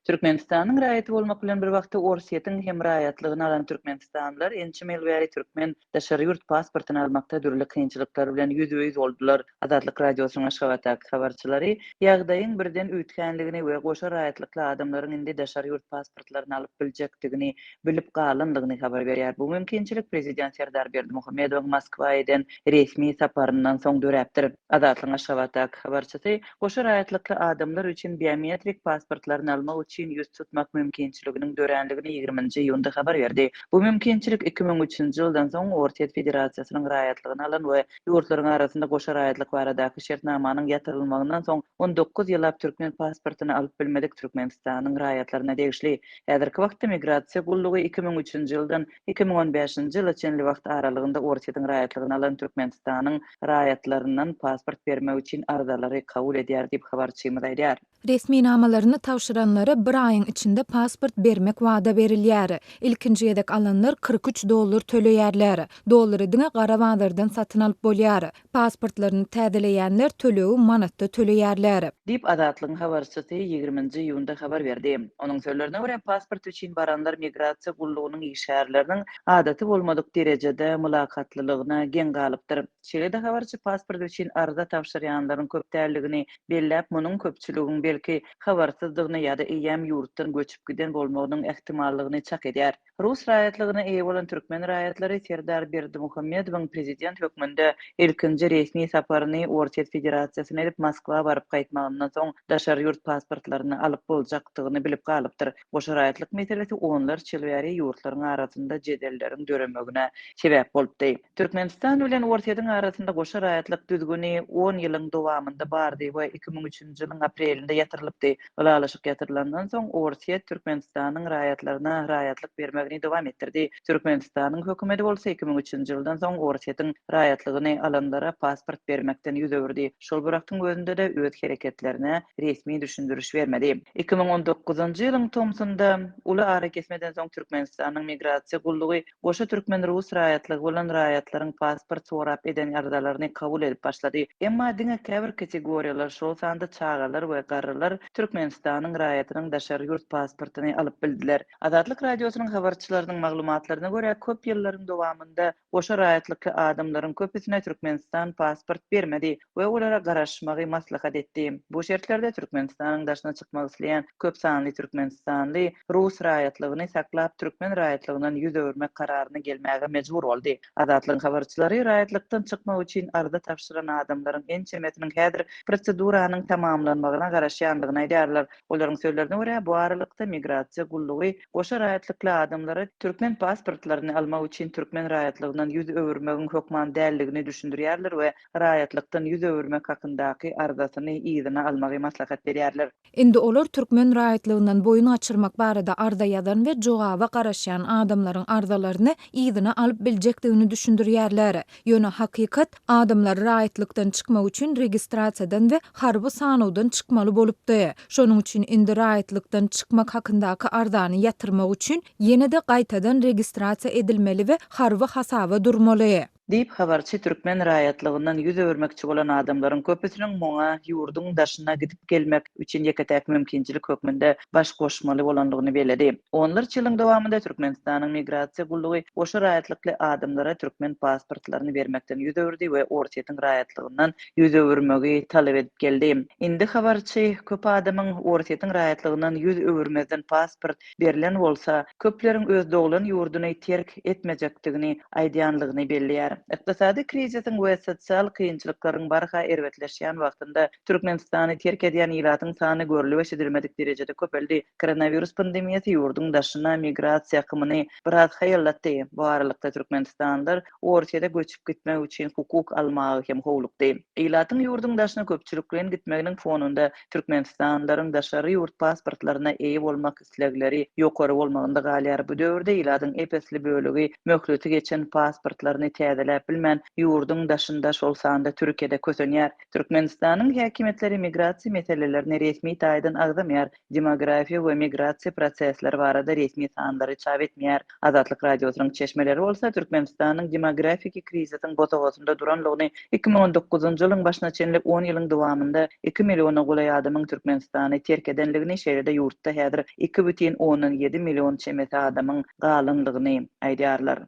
Türkmenistanyň raýaty bolmak bilen bir wagtda Orsýetiň hem raýatlygyny alan türkmenistanlylar ençeme ýyl bäri türkmen daşary ýurt pasportyny almakda dürli kynçylyklar bilen ýüzbe-ýüz boldular. Azatlyk Radiosynyň Aşgabatdaky habarçylary ýagdaýyň birden üýtgänligini we goşa raýatlykly adamlaryň indi daşary ýurt pasportlaryny alyp biljekdigini bilip galandygyny habar berýär. Bu mümkinçilik prezident Serdar Berdimuhamedowyň Moskwa eden resmi saparyndan soň döräpdir. Azatlygyň Aşgabatdaky habarçysy goşa raýatlykly adamlar üçin biometrik pasportlaryny almak üçin ýüz tutmak mümkinçiliginiň döränligini ýigriminji iýunda habar berdi. Bu mümkinçilik 2003-nji ýyldan soň Orsýet Federasiýasynyň raýatlygyny alan we ýurtlaryň arasynda goşa raýatlyk baradaky şertnamanyň ýatyrylmagyndan soň 19 ýyllap türkmen pasportyny alyp bilmedik Türkmenistanyň raýatlaryna degişli. Häzirki wagtda Migrasiýa gullugy 2003-nji ýyldan 2015-nji ýyla çenli wagt aralygynda Orsýetiň raýatlygyny alan Türkmenistanyň raýatlaryndan pasport bermek üçin arzalary kabul edýär diýip, habarçymyz aýdýar. Resminamalaryny tabşyranlara bir aýyň içinde pasport bermek wada berilýär. Ilkinji gezek alanlar 43 dollar töleýärler. Dollary diňe gara bazardan satyn alyp bolýar. Pasportlaryny täzeleýänler tölegi manatda töleýärler. Diýip, Azatlygyň habarçysy ýigriminji iýunda habar berdi. Onuň sözlerine görä, pasport üçin baranlar migrasiýa gullugynyň işgärleriniň adaty bolmadyk derejede mylakatlylygyna geň galypdyr. Şeýle-de habarçy pasport üçin arza tabşyrýanlaryň köp däldigini belläp, munuň köpçüligiň, belki, habarsyzdygyny ýa-da eýýäm ýurtdan göçüp giden bolmagynyň ähtimallygyny çak edýär. Rus raýatlygyna eýe bolan türkmen raýatlary Serdar Berdimuhamedowyň prezident hökmünde ilkinji resmi saparyny Orsýet Federasiýasyna edip Moskwa baryp gaýtmagyndan soň daşary ýurt pasportlaryny alyp boljakdygyny bilip galypdyr. Goşa raýatlyk meselesi onlarça ýyl bäri ýurtlaryň arasynda jedelleriň döremegine sebäp bolupdy. Türkmenistan bilen Orsýetiň arasynda goşa raýatlyk düzgüni on ýylyň dowamynda bardy we 2003-nji ýylyň aprelinde ýatyrylypdy. Ylalaşyk ýatyrylandan soň, Orsýet Türkmenistanyň raýatlaryna raýatlyk bermegini dowam etdirdi. Türkmenistanyň hökümeti bolsa 2003-nji ýyldan soň Orsýetiň raýatlygyny alanlara pasport bermekden ýüz öwürdi. Şol bir wagtyň özünde-de öz hereketlerine resmi düşündiriş bermedi. 2019-njy ýylyň tomsunda uly arakesmeden soň Türkmenistanyň Migrasiýa gullugy Goşa türkmen-rus raýatlygy bolan raýatlaryň pasport sorap eden arzalaryny kabul edip başlady. Emma diňe käbir kategoriýalar, şol sanda çagalar we garrylar Türkmenistanyň raýatynyň daşary ýurt pasportyny alyp bildiler. Azatlyk Radiosynyň habarçylarynyň maglumatlaryna görä, köp ýyllaryň dowamynda goşa raýatlykly adamlaryň köpüsine Türkmenistan pasport bermedi we olara garaşmagy maslahat etdi. Bu şertlerde Türkmenistanyň daşyna çykmak isleýän köp sanly türkmenistanly rus raýatlygyny saklap, türkmen raýatlygyndan ýüz öwürmek kararyna gelmäge mejbur boldy. Azatlygyň habarçylary raýatlykdan çykmak üçin arza tabşyran adamlaryň ençemesiniň häzir proseduranyň tamamlanmagyna garaşýandygyny aýdýarlar. Olaryň sözlerine görä, bu aralykda migrasiýa gullugy goşa raýatlykly adamlara türkmen pasportlaryny almak üçin türkmen raýatlygyndan ýüz öwürmegiň hökman däldigini düşündirýärler we raýatlykdan ýüz öwürmek hakyndaky arzasyny yzyna almagy maslahat berýärler. Indi olar türkmen raýatlygyndan boýun gaçyrmak barada arza ýazan we jogaba garaşýan adamlaryň arzalaryny yzyna alyp biljekdigini düşündirýärler. Ýöne hakykat, adamlar raýatlykdan çykmak üçin registrasiýadan we harby sanawdan çykmaly bolupdy. Şonuň üçin indi raýatlykdan çykmak hakyndaky arzany ýatyrmak üçin ýene-de gaýtadan registrasiýa edilmeli we harby hasaba durmaly. Diýip, habarçy türkmen raýatlygyndan ýüz öwürmekçi bolan adamlaryň köpüsiniň muňa ýurduň daşyna gidip gelmek üçin ýeke-täk mümkinçilik hökmünde baş goşmaly bolandygyny belledi. Onlarça ýylyň dowamynda Türkmenistanyň Migrasiýa gullugy goşa raýatlykly adamlara türkmen pasportlaryny bermekden ýüz öwürdi we Orsýetiň raýatlygyndan ýüz öwürmegi talap edip geldi. Indi habarçy köp adamyň Orsýetiň raýatlygyndan ýüz öwürmezden pasport berlen bolsa, köpleriň öz doglan ýurduny terk etmejekdigini aýdýanlygyny belleýär. Ykdysady krizisiň we sosial kynçylyklaryň barha erbetleşýän wagtynda Türkmenistany terk edýän ilatyň sany görlüp-eşidilmedik derejede köpeldi. Koronawirus pandemiýasy ýurduň daşyna migrasiýa akymyny biraz haýallatdy. Bu aralykda türkmenistanlylar Orsýete göçüp gitmek üçin hukuk almaga hem howlukdy. Ilatyň ýurduň daşyna köpçülikleýin gitmeginiň fonunda Türkmenistanlylaryň daşary ýurt pasportlaryna eýe bolmak islegleri ýokary bolmagynda galýar. Bu döwürde ilatyň ep-esli bölegi möhleti geçen pasportlaryny täzelemek. täzeläp bilmän, ýurduň daşynda, şol sanda Türkiýede kösenýär. Türkmenistanyň häkimiýetleri migrasiýa meselelerini resmi taýdan agzamaýar, demografiýa we migrasiýa prosesleri barada resmi sanlary çap etmeýär. Azatlyk Radiosynyň çeşmeleri bolsa Türkmenistanyň demografiki krizisiň bosagasynda duranlygyny, 2019-njy ýylyň başyna çenli on ýylyň dowamynda iki milliona golaý adamyň Türkmenistany terk edenligini, şeýle-de ýurtda häzir 2,7 million çemesi adamyň galanlygyny aýdýarlar.